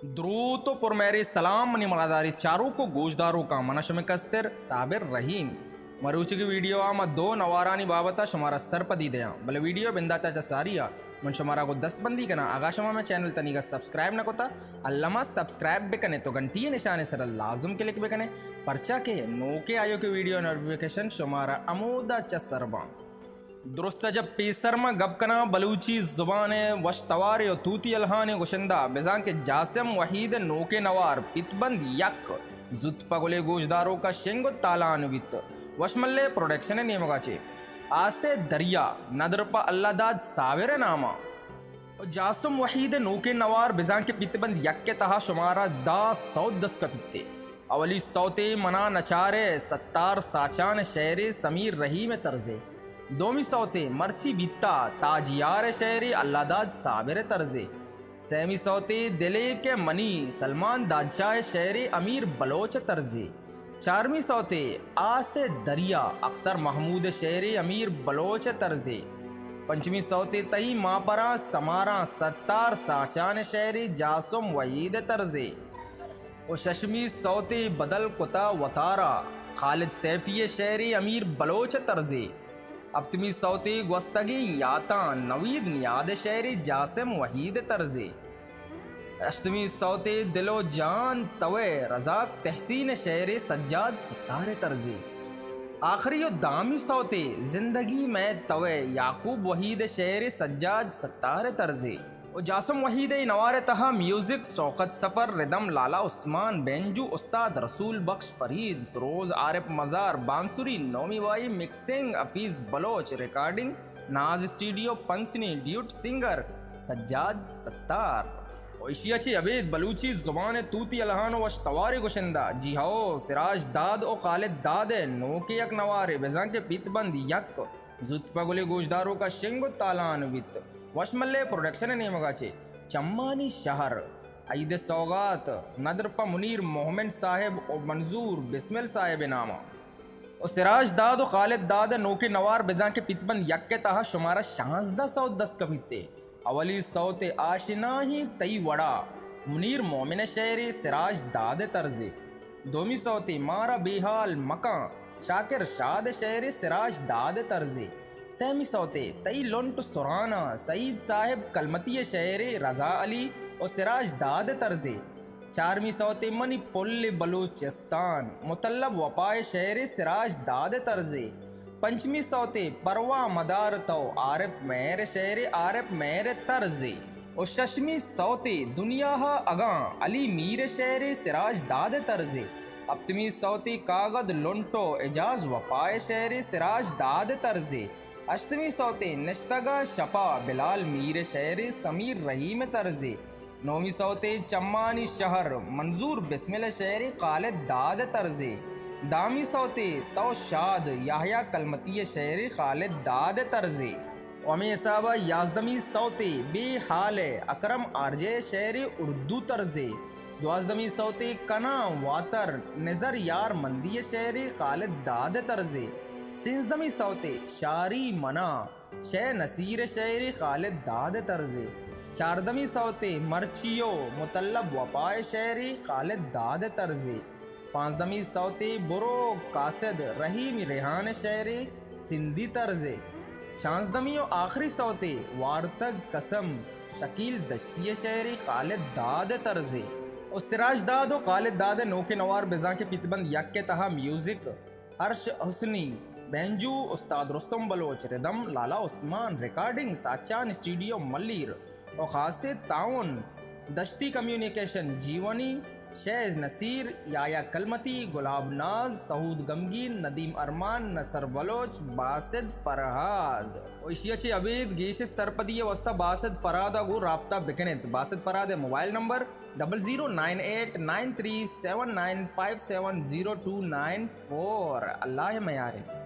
دروت و پرمہری سلام منی مڑاداری چاروک و گوشداروکاں، من شمے کستر صابر رحیم۔ مروچی کی ویڈیو آ ما دو نوارانی بابتا شمارا سرپدی دیاں، بلے ویڈیو بنداتا چہ ساری آ من شمارا گوں دست بندی کناں، اگاں شما مئے چینل تنیگا سبسکرائب نہ کتا، الما سبسکرائب بکنے تو گھنٹی نشانے سر لازم کلک بکنے، پرچا کہ نوکے آیوکے ویڈیو نوٹیفیکیشن شمارا ہمودا چہ سر باں۔ درست ء جب پیسر ما گپ کناں بلوچی زبان ء وش توارے و توتی الہان ء گشندہ، بزاں کہ جاسم وحید ء نوکیں نوار پت بند یک زوت پہ گلے گوشداروکا شنگ و تالان بیت۔ وشملے پروڈکشن ء نیمگا چے آسے دریا ندر پہ اللہ داد صابر ء ناما۔ و جاسم وحید ء نوکیں نوار بزاں کہ پت بند یک ء تہا شمارا دہ سوت دست کپیت۔ اولی سوتے منا نچارے ستار ساچان ء شعرے سمیر رحیم ء طرزے۔ دومی سوتے مرچی بیتا تاجیار ء شعرے اللہ داد صابر ء طرزے۔ سیمی سوتے دلے کہ منی سلمان دادشاہ ء شعرے امیر بلوچ ء طرزے۔ چارمی سوتے آس ء دریا اختر محمود ء شعرے امیر بلوچ ء طرزے۔ پنچمی سوتے تئی ماپراں سماراں ستار ساچان ء شعرے جاسم وحید ء طرزے۔ و ششمی سوتے بدل کتا وتارا خالد سیفی ء شعرے امیر بلوچ ء طرزے۔ ہپتمی سوتے گوستگیں یاتاں نوید نیاد ء شعرے جاسم وحید ء طرزے۔ ہشتمی سوتے دل و جان توئے رزاق تحسین ء شعرے سجاد ستار ء طرزے۔ آخری و دہمی سوتے زندگی مئے توئے یعقوب وحید ء شعرے سجاد ستار ء طرزے۔ و جاسم وحید ء نوار ء تہا میوزک شوکت سفر، ردم لالا عثمان، بینجو استاد رسول بخش فرید، سروز عارف مزار، بانسری نومی بائی، مکسنگ حفیظ بلوچ، ریکارڈنگ ناز اسٹوڈیو پنسنی، ڈیوٹ سنگر سجاد ستار۔ و ایشی ء چہ ابید بلوچی زبان ء توتی الہان و وش توارے گشندہ جی ہو سراج داد و خالد داد ء نوکیں یک نوارے بزاں کہ پیت بند یک زوت پہ گلے گوشداروکا شنگ و تالان بیت۔ وشملے پروڈکشن ء نیمگا چے چمانی شہر، عید سوغات، ندر پہ منیر مومن صاحب و منظور بسمل صاحب ء ناما۔ و سراج داد و خالد داد ء نوکیں نوار بزاں کہ پیت بند یک ء تہا شمارا شانزدہ سوت دست کپیت۔ اولی سوت آشنائی تئی وڑا منیر مومن ء شعرے سراج داد ء طرزے۔ دومی سوتے مارا بے حال مکاں شاکر شاد ء شعرے سراج داد ء طرزے۔ سیمی سوتے تئی لنٹ سراناں سعید صاحب کلمتی ء شعرے رضا علی و سراج داد ء طرزے۔ چارمی سوتے منی پل بلوچستان مطلب وفا ء شعرے سراج داد ء طرزے۔ پنچمی سوتے پرواہ مدار تو عارف مہر ء شعرے عارف مہر ء طرزے۔ و ششمی سوتے دنیا ء اگاں علی میر ء شعرے سراج داد ء طرزے۔ ہپتمی سوتے کاگد لنٹو اعجاز وفا ء شعرے سراج داد ء طرزے۔ ہشتمی سوتے نشتگا شپا بلال میر ء شعرے سمیر رحیم ء طرزے۔ نومی سوتے چمانی شہر منظور بسمل ء شعرے خالد داد ء طرزے۔ دہمی سوتے تو شاد یحییٰ کلمتی ء شعرے خالد داد ء طرزے۔ و ہمے حساب ء یازدمی سوتے بے حال ء اکرم آرجے ء شعرے اردو طرزے۔ دوازدمی سوتے کناں واتر نظر یار مندی ء شعرے خالد داد ء طرزے۔ سینزدمی سوتے شاری منا شے نصیر ء شعرے خالد داد ء طرزے۔ چاردمی سوتے مرچیو مطلب وفا ء شعرے خالد داد ء طرزے۔ پانزدمی سوتے برو قاصد رحیم ریحان ء شعرے سندھی طرزے۔ شانزدمی و آخری سوتے وارتگ قسم شکیل دشتی ء شعرے خالد داد ء طرزے۔ و سراج داد و خالد داد ء نوکیں نوار بزاں کہ پیت بند یک ء تہا میوزک ارش حسنی، بینجو استاد رستم بلوچ، ردم لالا عثمان، ریکارڈنگ ساچان اسٹوڈیو ملیر و خاصیں تعاون دشتی کمیونیکیشن جیونی، شیز نصیر، یحییٰ کلمتی، گلاب ناز، سعود غمگین، ندیم ارمان، نصر بلوچ، باسط فرہاد۔ و ایشی ء چہ ابید گیش سرپدی ء واسطہ باسط فرہاد ء گوں رابطہ بکن ات۔ باسط فرہاد ء mobile number double zero nine eight nine three seven nine five seven zero two nine four. اللہ ء میارے۔